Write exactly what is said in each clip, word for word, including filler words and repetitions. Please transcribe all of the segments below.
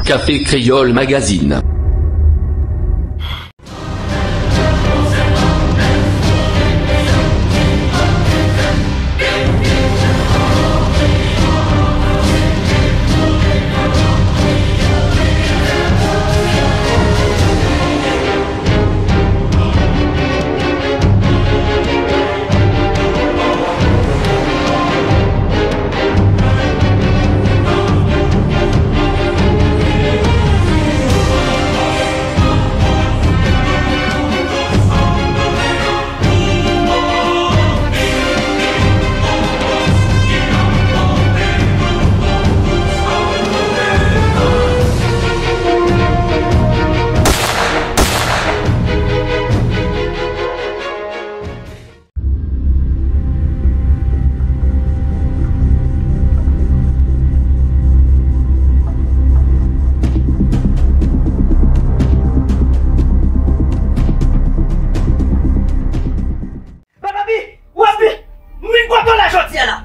Café Créole Magazine. Papi, w ap vin, m vin kote w la jodi a la.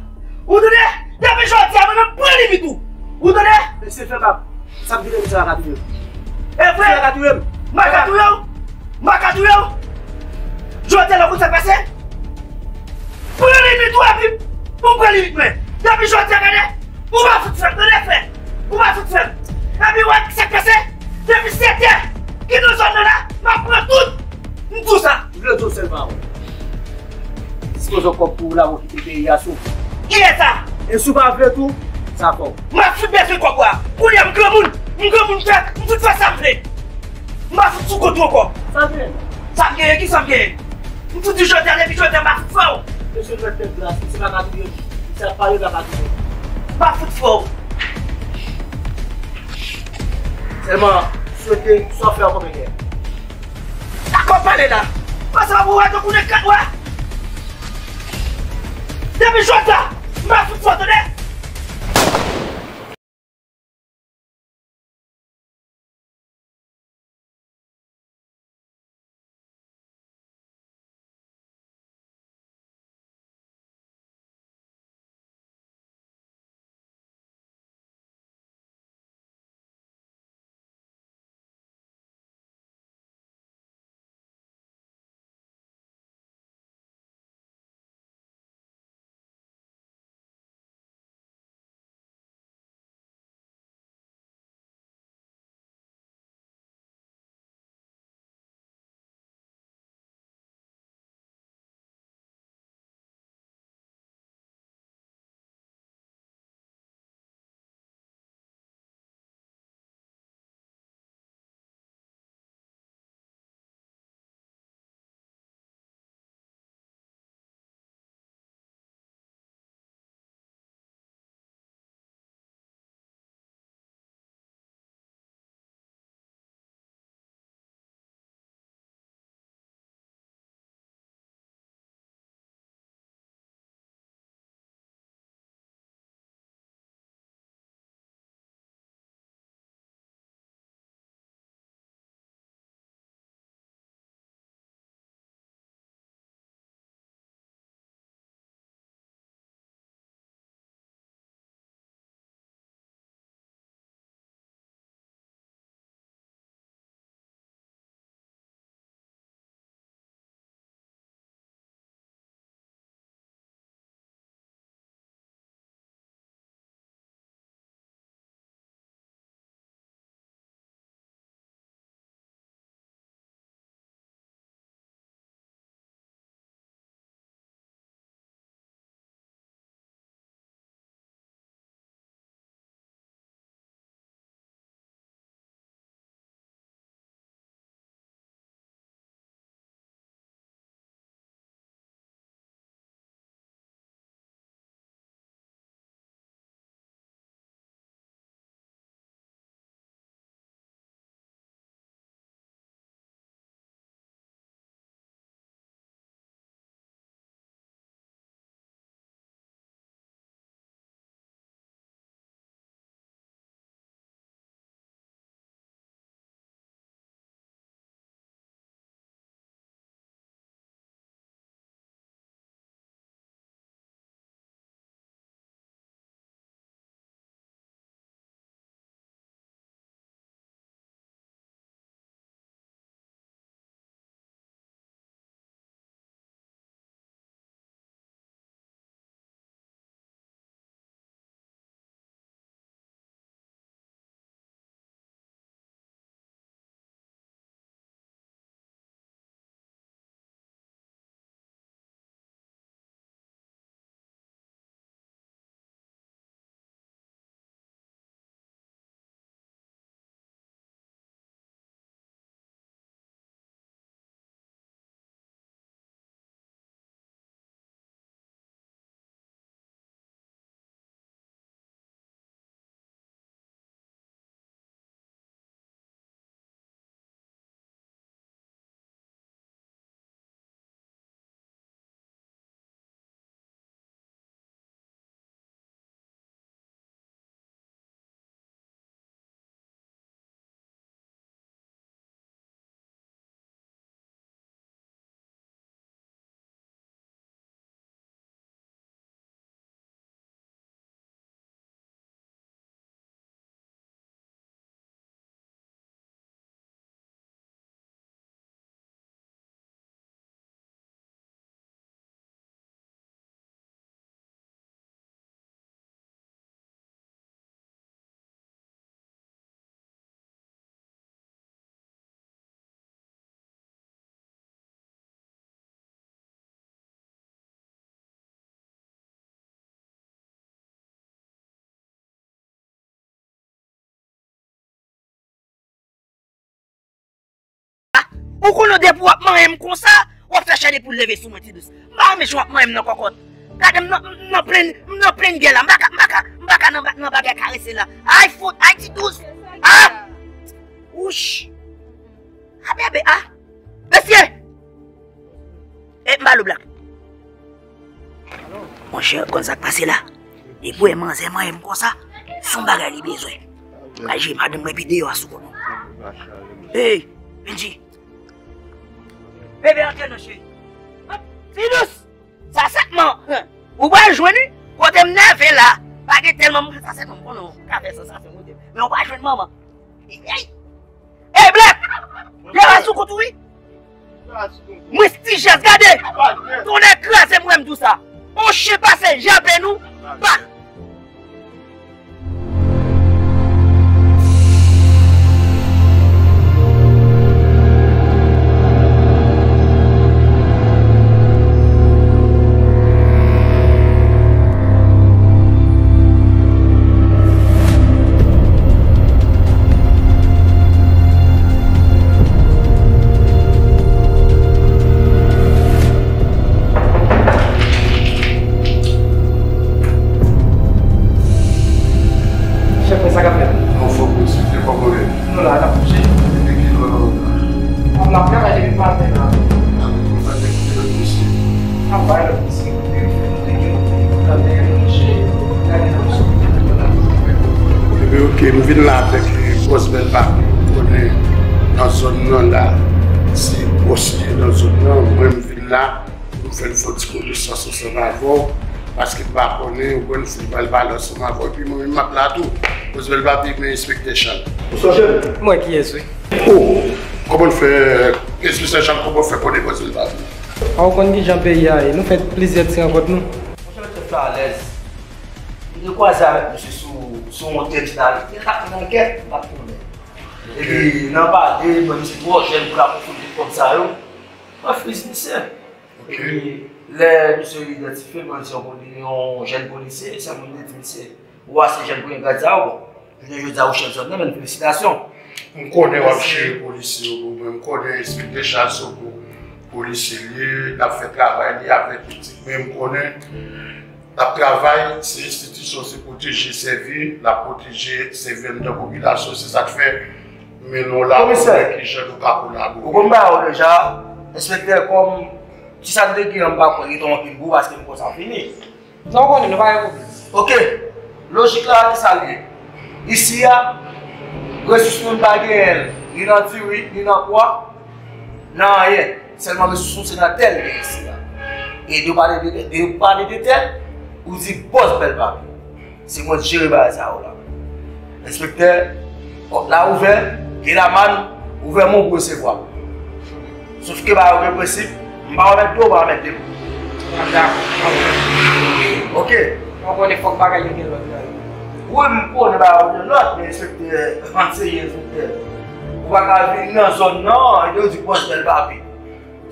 Ou tande? Depi jodi a, mwen menm pran limit ou. Ou tande? Mesye, fè bab. Sa m vin di la ka touye m. E vre? Sa ka touye m. M a ka touye w. M a ka touye w. Jodi a la, ou konn sa k pase? Pran limit ou epi pou m pran limit mwen. Depi jodi a, gade, ou pa fout fè m, tande frè. Ou pa fout fè m. Epi w wè sa k pase? Depi sèt è, ki nan zòn nan la, m ap pran tout. M di w sa. M vle di w sèl pawòl. Dispoze yon kòb pou w la, pou w kite peyi a sou. Kiyès sa? E si w pa vle tou, sa fè w. M ap fout bezwen kòb ou a. Kounye a, m granmoun. M granmoun, m fè, m fout fè sa m vle. M pa fout sou kont ou ankò. Sa w genyen? Sa m genyen? Ki sa m genyen? M fout di jodi a, depi jodi a, m pa fout fè w. Mesye, jwèt tèt glas, misye pa ka touye m. Misye ap pale, pa ka touye m. M pa fout fè w. Sèlman, swete, sa w fè a konpè kè. Dakò, pale la. Pase pa pou wè, tankou nèg kat wè. Depi jodi a, m pa fout fè w, tande? Ou konnen depi w ap manyen m konsa, w ap fè chè de poul leve sou mwen, Ti Dous. M pa renmen jan w ap manyen m nan kòkòt. Gade m nan, m nan plen, m nan plen gè la. M pa ka, m pa ka, m pa ka nan, nan bagay karese la. Ay, fout, ay, Ti Dous. Ah! Wouch! A bebe, ah! Mesye! E m ba lo blak. Monchè, konn sa k pase la? Depi w wè manzè manyen m konsa, se yon bagay li bezwen. Pral jere madanm mwen epi deyò a sou kò nou. Hey, Benji. Bebe antre non cheri. Ti Dous. Sa sètman. Ou pral jwenn wi. Kote m nève la. Pa gen tèlman moun sa sètman m konnen w ka fè sansasyon kote. Men ou pral jwenn manman. Hey! Ey, Blèk! Gen rason kont ou wi! Mwen Stijès, gade! Tonnè kraze m wè m di w sa! On chen pase, jape nou! Bal! Chèf mwen, sa k ap fèt? Anfòm, mesye, kòman w ye? Nou la, n ap bouje. Depi kilè w la? Bon, n ap travay depi maten la. Maten, kote lòt mesye? N ap bay lòt mesye. Ebyen, oke, m vin la avèk, eh, bòs Bèl Papi. Ou konnen nan zòn nan la, se bòs li ye nan zòn nan. Mwen, m vin la pou m fè n fè yon ti konesans ansanm avè w, paske m pa konnen, ou konn, si m pral pale ansanm avè w. Epi mwen menm, m ap la tou. Bòs Bèl Papi, men enspektè Chal. Bonswa, jèn. Mwen kiyès, wi. Oh, kòman n fè, enspektè Chal, kòman w fè konnen bòs Bèl Papi? A, ou konn kijan peyi a ye. Nou fè plizyè ti rankont, nou. Monchè, mwen te fè alèz. M te kwaze avèk misye sou, sou yon tèm la, li te ka fè ankèt, m pa t konnen. Epi, nan pale, mwen, misye twò jèn pou l ap konfwonte kòb sa yo. Mwen friz misye. Epi, lè misye idantifye m, mwen di yon poli-, yon jèn polisye, sa mwen te di misye. Ou a se jèn premye grad sa yo, bon. Jounen jodi a, ou chèf zòn nan, men felisitasyon. M konnen w ap jere polisye yo pou mwen. M konnen enspektè Chal se yon polisye li ye, l ap fè travay li avèk etik, men m konnen l ap travay, se enstitisyon, se pwoteje sèvi, l ap pwoteje sèvi anndan popilasyon, se sa k fè m mennen w la pou wè kijan nou ka kolabore. Ou konn ba yo deja, enspektè, kòm ti sa n te gen an, m pa kwè li te anpil gou paske m kwè sa fini. Sa w konnen, nou pa gen pwoblèm. Oke. Lojik la, ki sa l ye? Isi a, resous nou, n pa genyen l, ni nan diri, ni nan pwa, nan anyen. Sèlman resous nou, se nan tè l gen isi a. E de w pale de, de w pale de tè, ou di bòs Bèl Papi. Se mwen k jere bagay sa yo la. Enspektè, pòt la ouvè, gen lamann, ouvè men w pou resevwa. Sofke bagay yo gen prensip, m pa remèt dlo, ou pa remèt depo. Ah, dakò. Oke. Ou konnen fòk bagay yo gen lòd nan yo. Wi, m konnen bagay yo gen lòd, men enspektè, ann serye, enspektè. Ou pa ka vin nan zòn nan, epi w di bòs Bèl Papi.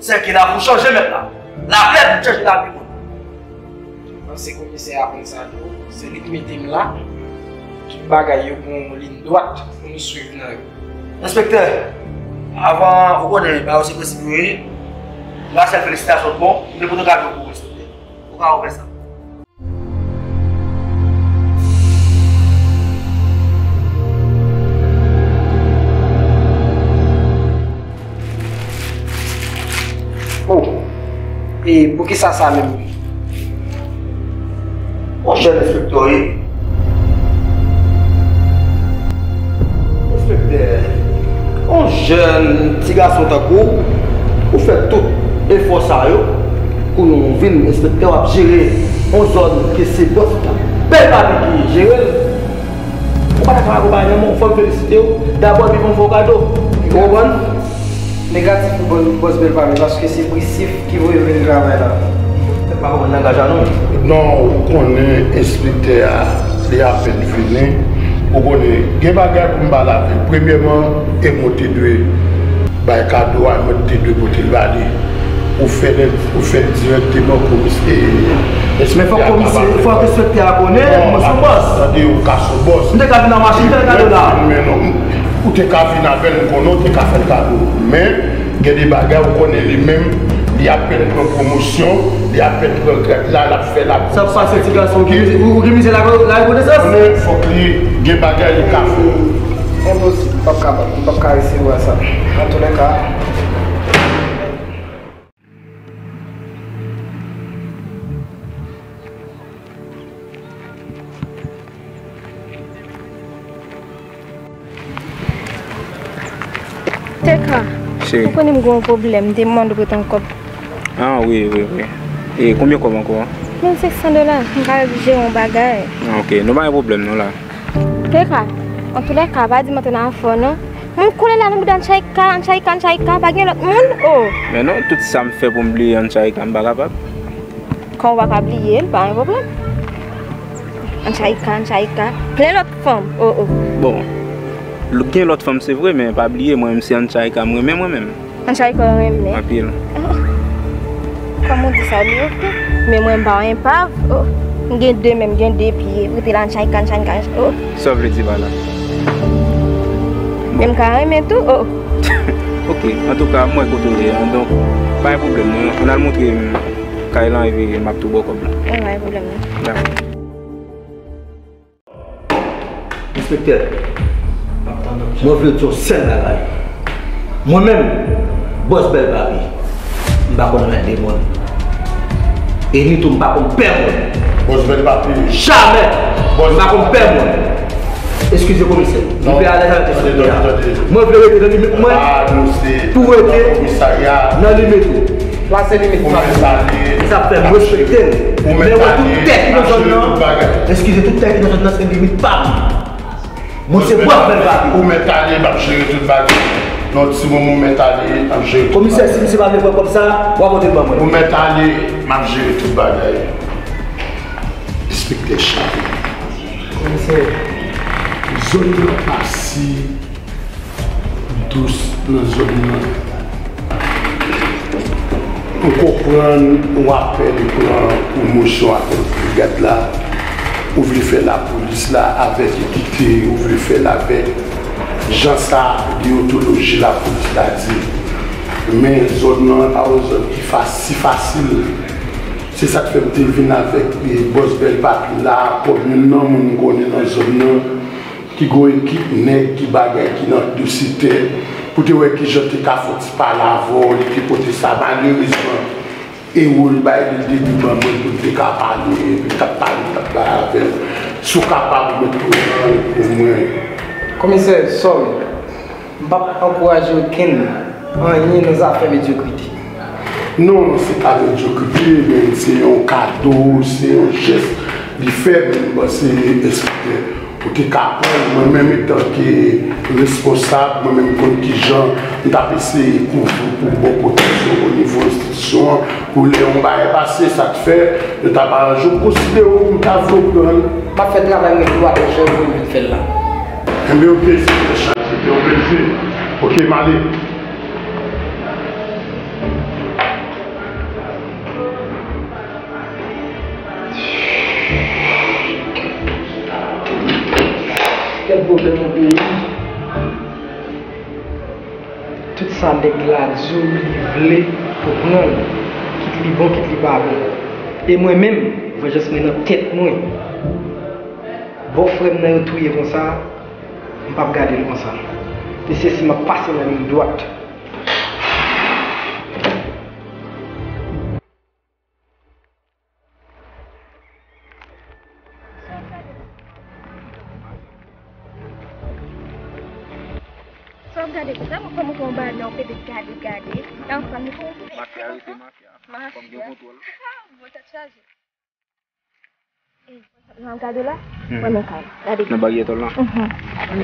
Sèke la pou chanje mèt la. Laplè pou chanje lavi moun. Panse komisè a konn sa tou, se li k mete m la. Tout bagay yo gon yon liy dwat pou nou swiv nan yo. Enspektè, avan ou konnen, ba yo se prensip yo ye. Rachel, felisitasyon, bon, m te pote kado pou ou, enspektè. Ou ka ouvè sa. Oh, e poukisa sa menm? Yon jèn enspektè w ye. Enspektè, yon jèn ti gason tankou w, ou fè tout efò sa yo pou nou vin enspektè, w ap jere yon zòn ke se bòs Bèl Papi ki jere l. Ou pa ta ka akonpaye non, men fò m felisite w. Dabò, epi pou m fè w kado. Ou konprann? Negatif pou bò-, bòs Bèl Papi, paske se Prisif ki voye m vin travay la. Tèt pa konprann langaj la non. Non, ou konnen enspektè a, li apèn vini. Ou konnen, gen bagay pou m pale avè l. Premyèman, e mwen te dwe bay kado a, mwen te dwe pote l ba li. Ou fè l, ou fè l dirèkteman komisè. Men fòk komisè, fòk enspektè a konnen mwen se yon bòs. Tande, ou ka se yon bòs. M te ka vin nan machin, fè l kado la. Men non, ou te ka vin avè l, m konnen ou te ka fè l kado. Men, Gen de bagay ou konnen li menm, li apèn pran pwomosyon, li apèn pran grad la, l ap fè la. Sa pase ti gason, ou gen mizè, ou gen mizè la, la rekonesans? Konnen fòk li gen bagay li ka fè. Enposib, m p ap kapab, m p ap ka resevwa sa. Antoulèka. Teka, cheri, ou konnen m gen yon pwoblèm, m te mande w prete yon kòb. Ah, wi, wi, wi. E konbyen kòb ankò? Mil senk san dola, m ka jere yon bagay. Ah, ok, nou pa gen pwoblèm non la. Teka, antoulèka, pa di m antre nan afè w non. Mwen konnen la nan bouda Anchaika, Anchaika, Anchaika, pa gen lòt moun, oh. Men non, tout sa m fè pou m bliye Anchaika, m pa kapab. Kòm w pa ka bliye l, pa gen pwoblèm. Anchaika, Anchaika, plen lòt fanm, oh, oh. Bon, l-, gen lòt fanm se vre, men pa bliye, mwen menm se Anchaika m renmen mwen menm. Anchaika w renmen? Anpil. Oh. Kòman w di sa, li oke? Men mwen m pa yon enpav, oh. M gen de men, m gen de pye, rete la Anchaika, Anchaika, oh. Sa w vle di pa la? Men m ka renmen tou, oh. Ok, antouka, m wè kote w ye an, donk, pa gen pwoblèm, non. Ann al montre m kay lan, epi m ap tou ba w kòb lan. Wi, pa gen pwoblèm, non. Dakò. Enspektè, mwen vle di w yon sèl bagay. Mwen menm, bòs Bèl Papi, m pa konn mèt de moun. E nitou m pa konn pè moun. Bòs Bèl Papi. Jamè! M pa konn pè moun. Eskize komisè. Mwen vle rete nan limit mwen. Pou rete nan limit ou. Plase limit ou. Sa fè m respekte l. Men wè tout tè ki nan zòn nan. Eskize, tout tè ki nan zòn nan se limit pa m. Mwen se bòs Bèl Papi. Ou mèt ale, m ap jere tout bagay. Nan ti moman ou mèt ale, m ap jere tout bagay. Komisè, si misye pa vle pran kòb sa, w a pote l ban mwen. Ou mèt ale, m ap jere tout bagay. Enspektè Chante. Komisè. Zòn nan pa si dous nan zòn nan. M konprann ou apèn pran pwomosyon avèk brigad la, ou vle fè lapolis la avèk ekite, ou vle fè l avèk jan sa deyotoloji lapolis la di. Men zòn nan pa yon zòn ki fa-, si fasil. Se sa k fè m te vin avèk, e, bòs Bèl Papi la, kòm youn nan moun m konnen nan zòn nan, ki gon ekip nèg, ki bagay, ki nan dosye tè, pou te wè kijan te ka fè yon ti pale avè w, li te pote sa. Malerezman, ewo l bay li depi ban mwen pou l te ka pale, epi l t ap pale, l t ap bay avè l. Si w kapab, ou mèt pran l pou mwen. Komisè, sorry. M p ap ankouraje okenn anyen nan zafè medyokrite. Non, se pa medyokrite, men se yon kado, se yon jès li fè, men m panse enspektè, ou te ka pran l, mwen menm etanke responsab, mwen menm m konn kijan m t ap eseye kouvri w pou bon pwoteksyon o nivo enstitisyon an, pou lè yon bagay pase, sa k fè, yo t ap aranje w, konsidere w, m ta vle w pran l. M ap fè travay mwen dwat, monchè, ou vin fè l la. Enben, ok, se yon plezi, se yon plezi. Ok, m ale. Kèl pwoblèm nan peyi. Tout sa nèg la di w li vle pou pran l, kit li bon, kit li pa bon. E mwen menm, vanjans mwen nan tèt mwen. Bòfrè m nan yo touye konsa, m p ap gade l konsa. Mesye, si m ap pase nan liy dwat. Sa w ap gade konsa, mwen kòm ou pran bagay nan, ou pede gade, gade. Nan fanm ou konn. Mafya, rete mafya. Mafya. Fòk gen kontwòl. Ah, bon, tèt chaje. Nan gade la? Mhm. Wè men kay. Gade. Nan baryè tòl lan? Mhm.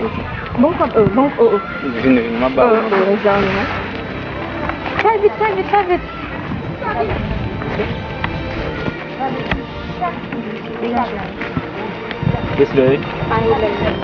Ok. Bon kòb, oh, bon, oh, oh. Vini, vini, m ap ba ou. Oh, oh, mezanmi, non. Fè vit, fè vit, fè vit. Degaje. Respè, wi. Pa gen pwoblèm.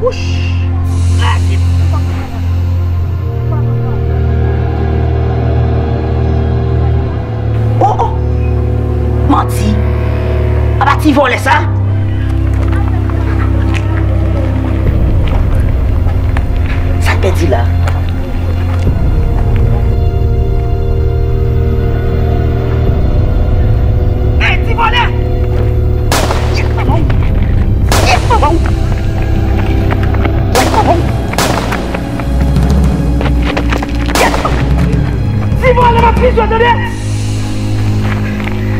Wouch! Oh, oh! Manti! Apa ti vòlè sa? Sa k pèdi la? Hey, ti vòlè! Yèt manman w! Yèt manman w! Yèt manman w! Yèt! Ti vòlè, m ap pizye w, tande!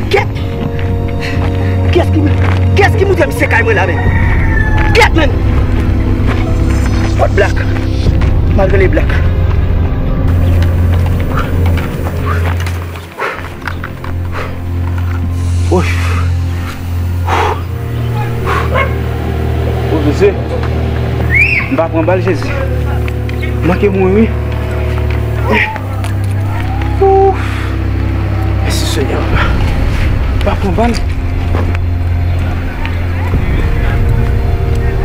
Kèt! Kiyès ki, kiyès ki moute misye kay mwen la menm? Kèt menm! Kot Black? Malgre li Black. Ouf. O Jezi, m pa pran bal, Jezi. Manke mouri wi. Ouf. Mèsi Senyè, papa. M pa pran bal.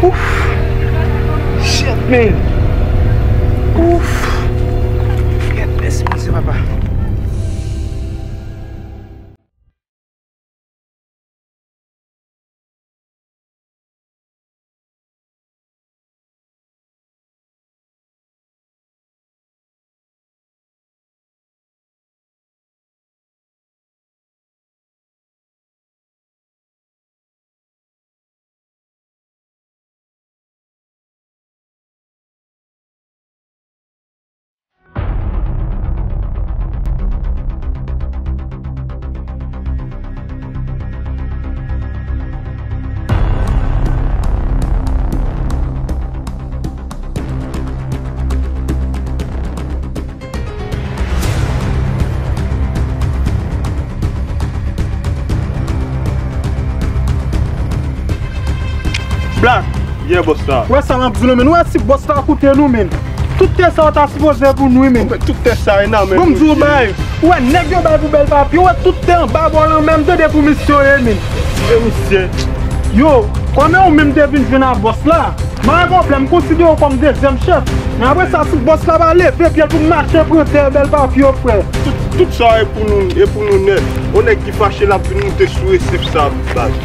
Ouf. Shit, man. Ouf. Gad, mèsi Bondye, papa. Black, yeah, bòs la. Wè sa m ap di w la, men. Wè si bòs la koute nou, men. Tout tè sa yo ta sipoze pou nou, men. Tout tè sa e nan men. Bon, m di w bagay. Ou wè nèg yo bay pou bèl papye, ou wè tout tè anba bò lanmè, m tande pou misye yo ye, men. E misye. Yo, kòm e ou menm te vin jwenn a bòs la, m pa gen pwoblèm, m konsidere w kòm dezyèm chèf. Men apre sa, si bòs la pa leve pye l pou mache pran tè bèl papye yo, frè. Tout, tout sa e pou nou, e pou nou nèt. On nèg ki fache l ap vin moute sou resèp sa, baz.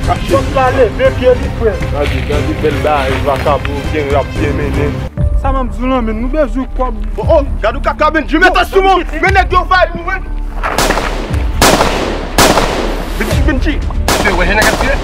Fache. Bòs la leve pye li, frè. Gade, gade bèl bagay, vakabon, gen rap, gen mennen. Sa m ap di w la, men, nou bezwen kòb. Oh, oh, gade w kaka, Bendji, mete sou mwen. Men nèg yo fay nou, wi. Bendji, Bendji. Se wè, nèg ap tire.